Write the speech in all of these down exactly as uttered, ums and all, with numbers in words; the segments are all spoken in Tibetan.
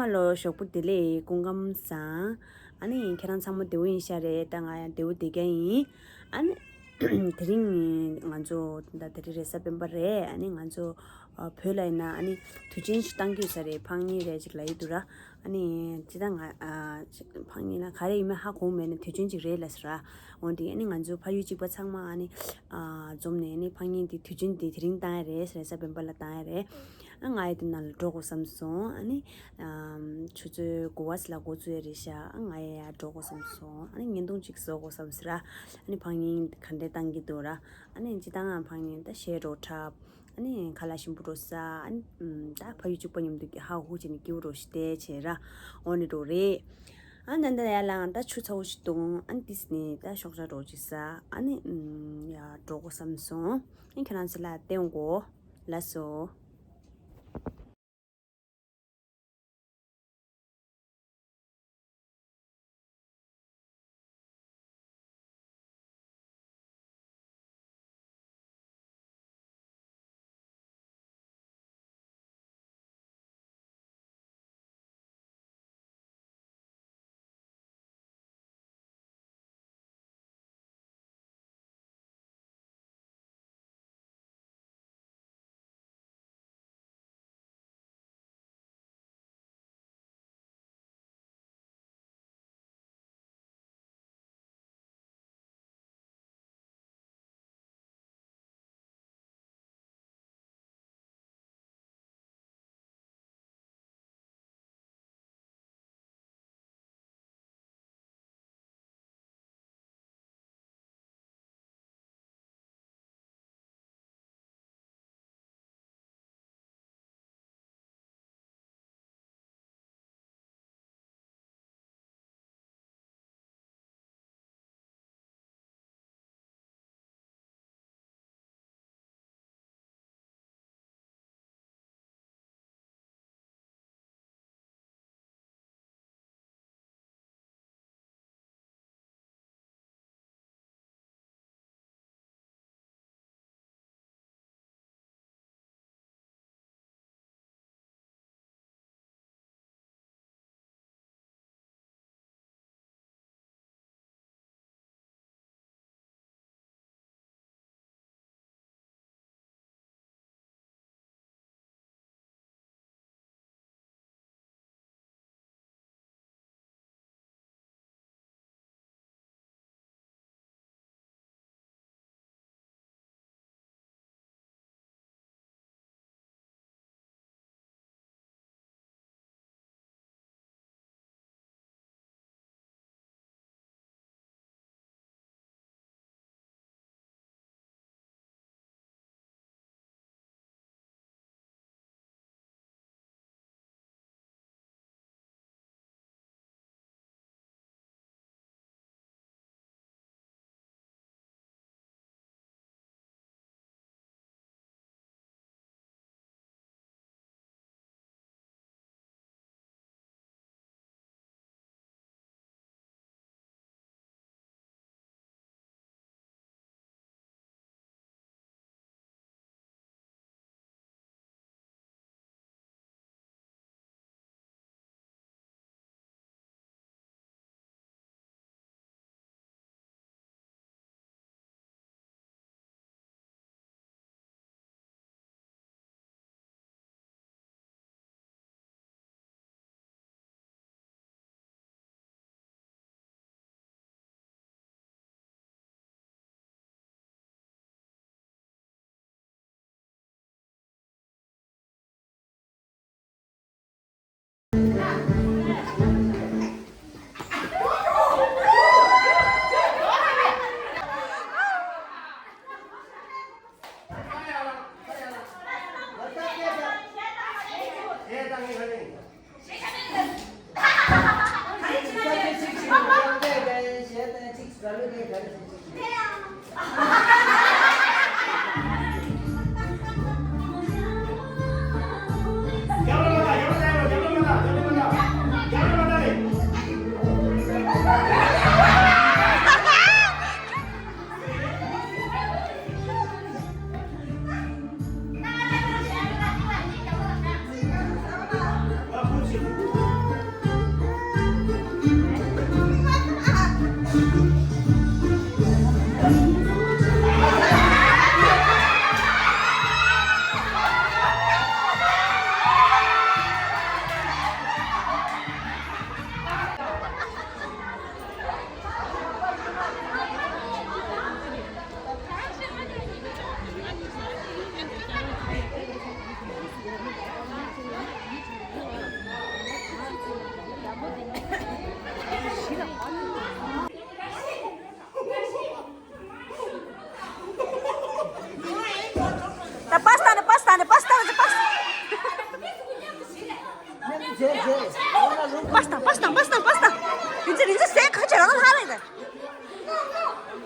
ཧ་ལོ། ཞོགས་པ་བདེ་ལེགས། སྐུ་ཁམས་བཟང་། ཨ་ནི་ཁྱེད་རང་ཚང་མ་བདེ་པོ་ཡིན་ཤག་རེད། ད་ང་ཡང་བདེ་པོ་བསྡད་ཀྱི་ཡིན། ཨ་ནི་དེ་རིང་ང་ཚོ་ད་དེ་རིང་རེས་གཟའ་སྤེན་པ་རེད། ཨ་ནི་ང་ཚོ་ཨ་བོད་ལ་ཡིན་ན་ཨ་ནི་དུས་ཆེན་ཞིག་བཏང་གི་ཡོད་ས་རེད། ཕངས་ཉིན་རེད་ཅིག་ལབ་ཀྱི་འདུག་ར། ཨ་ནི་ཅི་ད་ང་ཨ་ཕངས་ཉིན་ན་ག་རེ་ཡིན་མིན་ཧ་གོ་མེད་ནས་དུས་ཆེན་ཅིག་རེད་ལབ་ས་ར། འོན་ཏེ་ཨ་ནི་ང་ཚོ་ཕ་ཡུལ་གཅིག་པ་ཚང་མ་ཨ་ནི་ཨ་འཛོམས་ནས་ཨ་ནི་ཕངས་ཉིན་དེ་དུས་ཆེན་དེ་དེ་རིང་བཏང་ཡ་རེད། རེས་གཟའ་སྤེན་པ་ལ་བཏང་ཡ་རེད། ཨ་ང་ཡི་དེ་ནང་ལ་འགྲོ་དགོས་བསམ་སོང་། ཨ་ནི་ཨམ་ཆུ་ཚོད་དགུ་པ་ཙམ་ལ་འགོ་བཙུགས་ཡ་རེད་ཤག་ཨ་ང་ཡི་ཡར་འགྲོ་དགོས་བསམ་སོང་། ཨ་ནི་བརྙན་ཐུང་ཅིག་བཟོ་དགོས་བསམ་ཟེར་ར། ཨ་ནི་ཕངས་ཉིན་ག་འདྲས་བཏང་གི་འདུག་ར། ཨ་ནི་སྤྱིར་བཏང་ཨ་ཕངས་ཉིན་ད་གཞས་འགྲོ་འཁྲབ། ཨ་ནི་ཁ་ལག་ཞིམ་པོ་འགྲོ་ཟ། ཨ་ནི་ཨམ་ད་ཕ་ཡུལ་གཅིག་པ་མཉམ་དུ་ཧ་ཧུ་བྱས་ནས་སྐྱིད་པོ་འགྲོ་ཞིག་བསྡད་བྱས་ར། འོ་ནི་འགྲོ་རེད། ཨ་ནི་ད་ཡར་ལངས་ད་ཆུ་ཚ་པོ་ཞིག་འཐུང་། ཨ་ནི་ཏིས་ནི་ད་ཤོག་བྱ་འགྲོ་ཅིག་ཟ། ཨ་ནི་ཨམ་ཡར་འགྲོ་དགོས་བསམ་སོང་། ཨ་ནི་ཁྱེད་རང་ཚོ་ལ་བསྟན་དགོས། ལགས་སོ།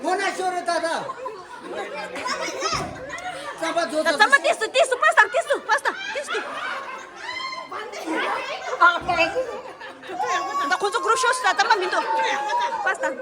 ཁོ་ན་ཤོར་རེད་ད་ད། རྩམ་པ་རྫོགས་ད། རྩམ་པ་ཏིས་སུ་ཏིས་སུ་པ་སྟ་ཏིས་སུ་པ་སྟ་ཏིས་སུ། ད་ཁོ་ཚོ་གུ་རུབ་ཤོར་སུ་ད་རྩམ་པ་མི་འདུག་པ་སྟ།